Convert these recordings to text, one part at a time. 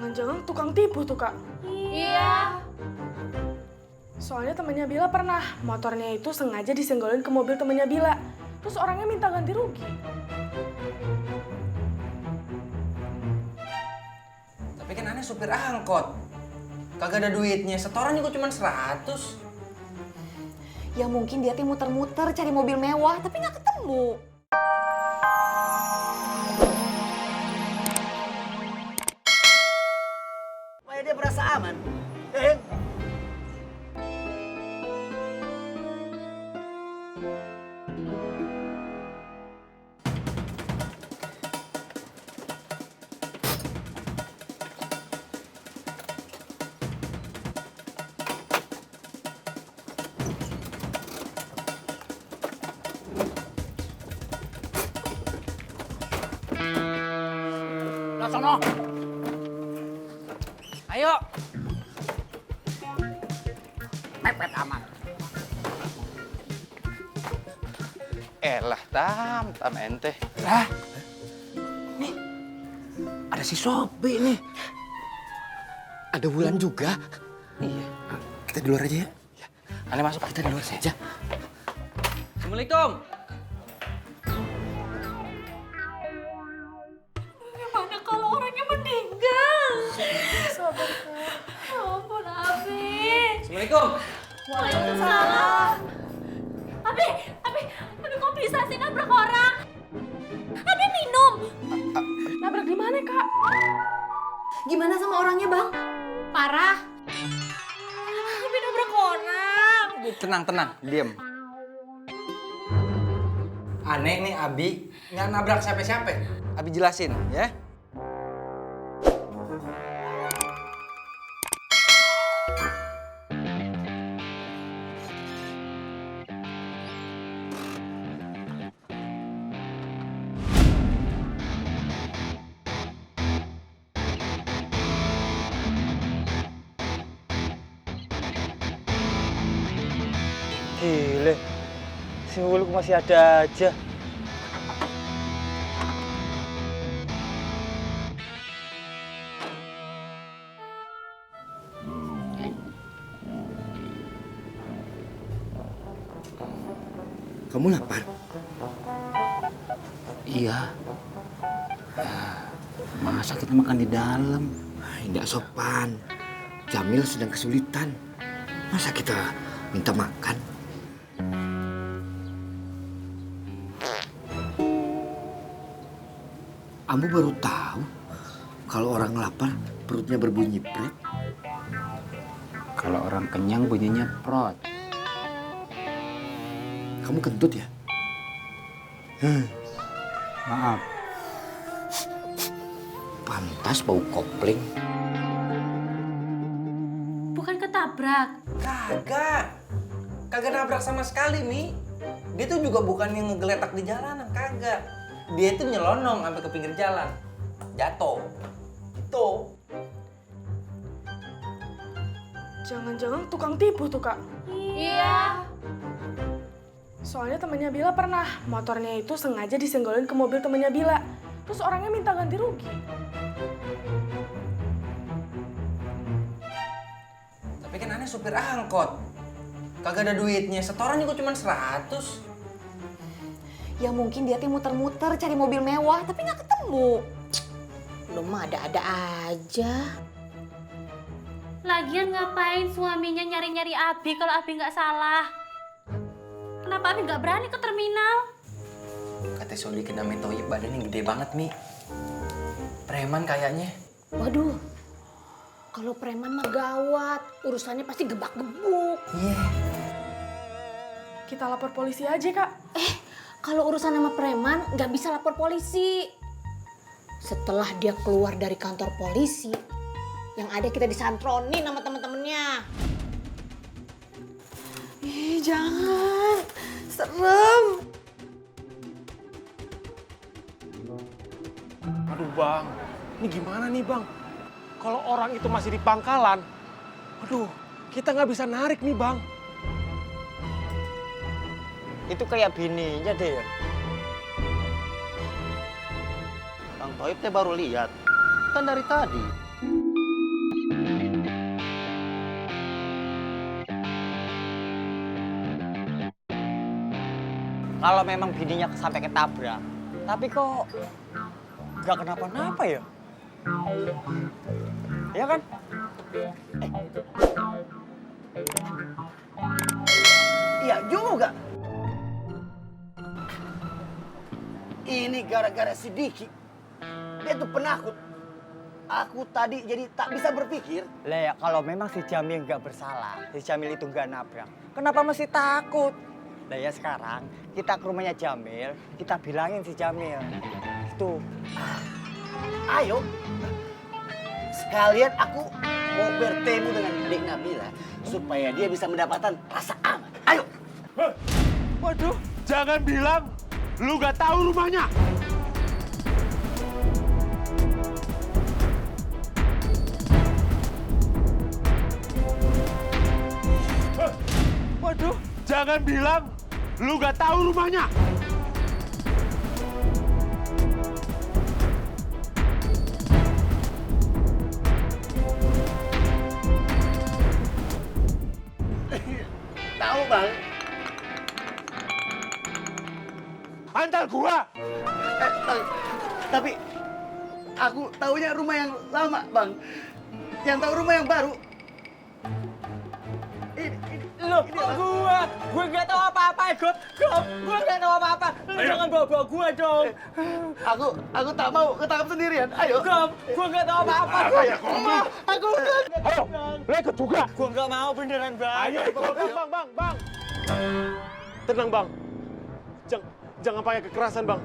Jangan-jangan tukang tipu tuh, Kak. Iya. Soalnya temennya Bila pernah, motornya itu sengaja disenggolin ke mobil temennya Bila. Terus orangnya minta ganti rugi. Tapi kan aneh supir angkot. Kagak ada duitnya, setoran juga cuma 100. Ya mungkin dia tuh muter-muter cari mobil mewah, tapi nggak ketemu. Supaya dia merasa aman. Lah sono. Ayo. Mepet amat. Elah, tam ente. Lah. Nih. Ada si Sopi nih. Ada Wulan juga. Iya. Kita di luar aja ya. Aneh masuk. Kita di luar saja. Assalamualaikum. Gimana kalau orangnya meninggal? Sabar, Kak. Ya ampun, Abi. Assalamualaikum. Waalaikumsalam. Abi, aduh kok bisa sih nabrak orang? Abi minum. Nabrak di mana, Kak? Gimana sama orangnya, Bang? Parah. Abi nabrak orang. Tenang, diem. Aneh nih Abi, nggak nabrak siapa-siapa. Abi jelasin ya. Gile, si Wuluk masih ada aja. Kamu lapar? Iya. Masa kita makan di dalam? Tidak sopan. Jamil sedang kesulitan. Masa kita minta makan? Ambu baru tahu kalau orang lapar perutnya berbunyi pret. Kalau orang kenyang bunyinya prot. Kamu kentut ya? Maaf. Pantas bau kopling. Bukan ketabrak. Kagak nabrak sama sekali Mi. Dia tuh juga bukan yang ngegeletak di jalanan, kagak. Dia tuh nyelonong sampai ke pinggir jalan. Jatuh. Itu. Jangan-jangan tukang tipu tuh, Kak. Iya. Soalnya temennya Bila pernah, motornya itu sengaja disenggolin ke mobil temennya Bila. Terus orangnya minta ganti rugi. Tapi kan aneh supir angkot. Kagak ada duitnya, setoran juga cuma 100. Ya mungkin dia tuh muter-muter cari mobil mewah, tapi nggak ketemu. Lu mah ada-ada aja. Lagian ngapain suaminya nyari-nyari Abi kalau Abi nggak salah? Kenapa Abi nggak berani ke terminal? Kata Solikin sama Toyib badannya gede banget, Mi. Preman kayaknya. Waduh, kalau preman mah gawat. Urusannya pasti gebak-gebuk. Iya. Kita lapor polisi aja, Kak. Kalau urusan sama preman nggak bisa lapor polisi. Setelah dia keluar dari kantor polisi, yang ada kita disantronin sama temen-temennya. Ih, jangan. Serem. Aduh Bang, ini gimana nih Bang? Kalau orang itu masih di pangkalan, aduh kita nggak bisa narik nih Bang. Itu kayak bininya deh ya. Bang Toib teh baru lihat. Kan dari tadi. kalau memang bininya sampai ketabrak. Tapi kok nggak kenapa-napa ya? Iya kan? Iya juga. Ini gara-gara si Diki. Dia tuh penakut. Aku tadi jadi tak bisa berpikir. Lah ya kalau memang si Jamil nggak bersalah, si Jamil itu nggak nabrak, kenapa mesti takut? Lah ya sekarang kita ke rumahnya Jamil, kita bilangin si Jamil. Itu. Ayo. Sekalian aku mau bertemu dengan Dek Nabila supaya dia bisa mendapatkan rasa aman. Ayo. Waduh, jangan bilang lu gak tahu rumahnya. Waduh, jangan bilang lu gak tahu rumahnya. Tahu, Bang. Antar gua. Bang, tapi aku tahunya rumah yang lama, Bang. Yang tahu rumah yang baru. Loh, gue nggak tahu apa-apa, gue nggak tahu apa-apa. Lu jangan bawa-bawa gue dong. Aku tak mau ketangkap sendirian. Ayo. Gue nggak tahu apa-apa. Aku Ayo, lu ikut juga. Gue nggak mau beneran, Bang. Ayo ikut, bang. Tenang, Bang. Jangan pakai kekerasan, Bang.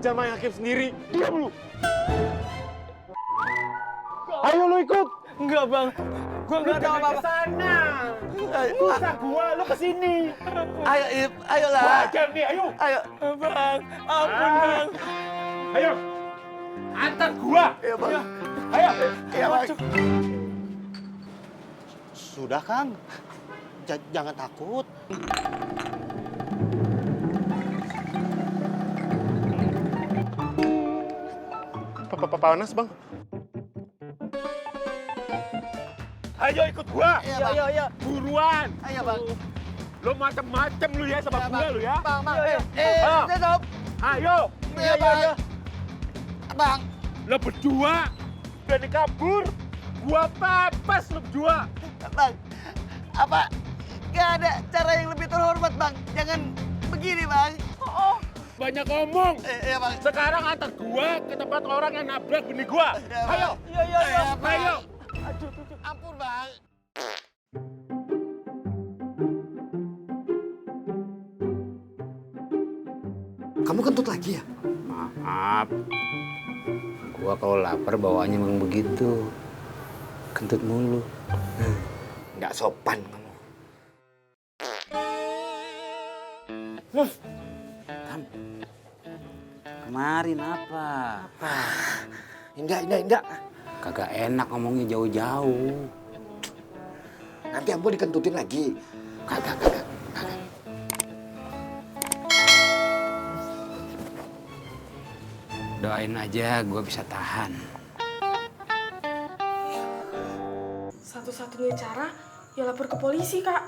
Jangan main hakim sendiri. Diam lu. Ayo lu ikut. Enggak, Bang. Gue nggak tahu apa-apa. Sana. Usah gua, lu kesini. Ayo, Ip. Ayolah. Wajib nih, ayo. Ayo. Bang, ampun, Bang. Ayo. Antar gua. Iya, Bang. Ayo. Iya, Bang. Sudah, Kang. Jangan takut. Panas, Bang. Ayo ikut gua. Iya. Buruan. Ayo, Bang. Lu macem-macem lu ya sama gua lu ya. Bang. Stop. Ayo. Iya, Bang. Bang. Lo berdua berani kabur. Gua pepes lu berdua. Bang. Apa? Gak ada cara yang lebih terhormat, Bang. Jangan begini, Bang. Banyak ngomong. Iya, Bang. Sekarang antar gua ke tempat orang yang nabrak bini gua. Iya, Bang. Ayo. Iya, Bang. Ayo. Ampun, Bang. Kamu kentut lagi ya? Maaf. Gua kalau lapar bawaannya memang begitu. Kentut mulu. Nggak sopan kamu. Kemarin apa? Indah. Kagak enak ngomongnya jauh-jauh. Nanti Ambo dikentutin lagi. Kagak. Doain aja gua bisa tahan. Satu-satunya cara ya lapor ke polisi, Kak.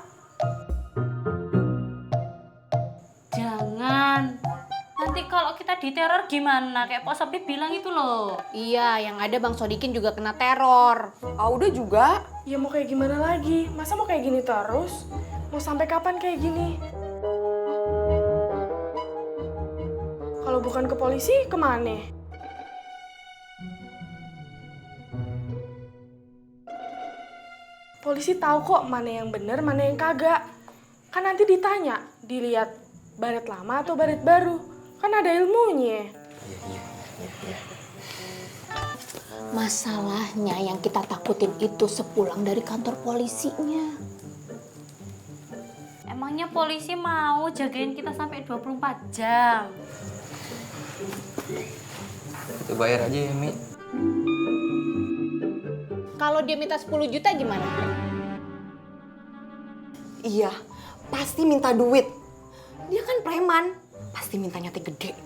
Jangan. Nanti kalau kita diteror gimana? Kayak Pak Sopi bilang itu loh. Iya, yang ada Bang Sodikin juga kena teror. Udah juga. Ya mau kayak gimana lagi? Masa mau kayak gini terus? Mau sampai kapan kayak gini? Kalau bukan ke polisi, kemana? Polisi tahu kok mana yang bener, mana yang kagak. Kan nanti ditanya, dilihat baret lama atau baret baru. Kan ada ilmunya. Masalahnya yang kita takutin itu sepulang dari kantor polisinya. Emangnya polisi mau jagain kita sampai 24 jam? Itu bayar aja ya, Mi. Kalau dia minta 10 juta gimana? Iya, pasti minta duit. Dia kan preman, pasti mintanya teh gede.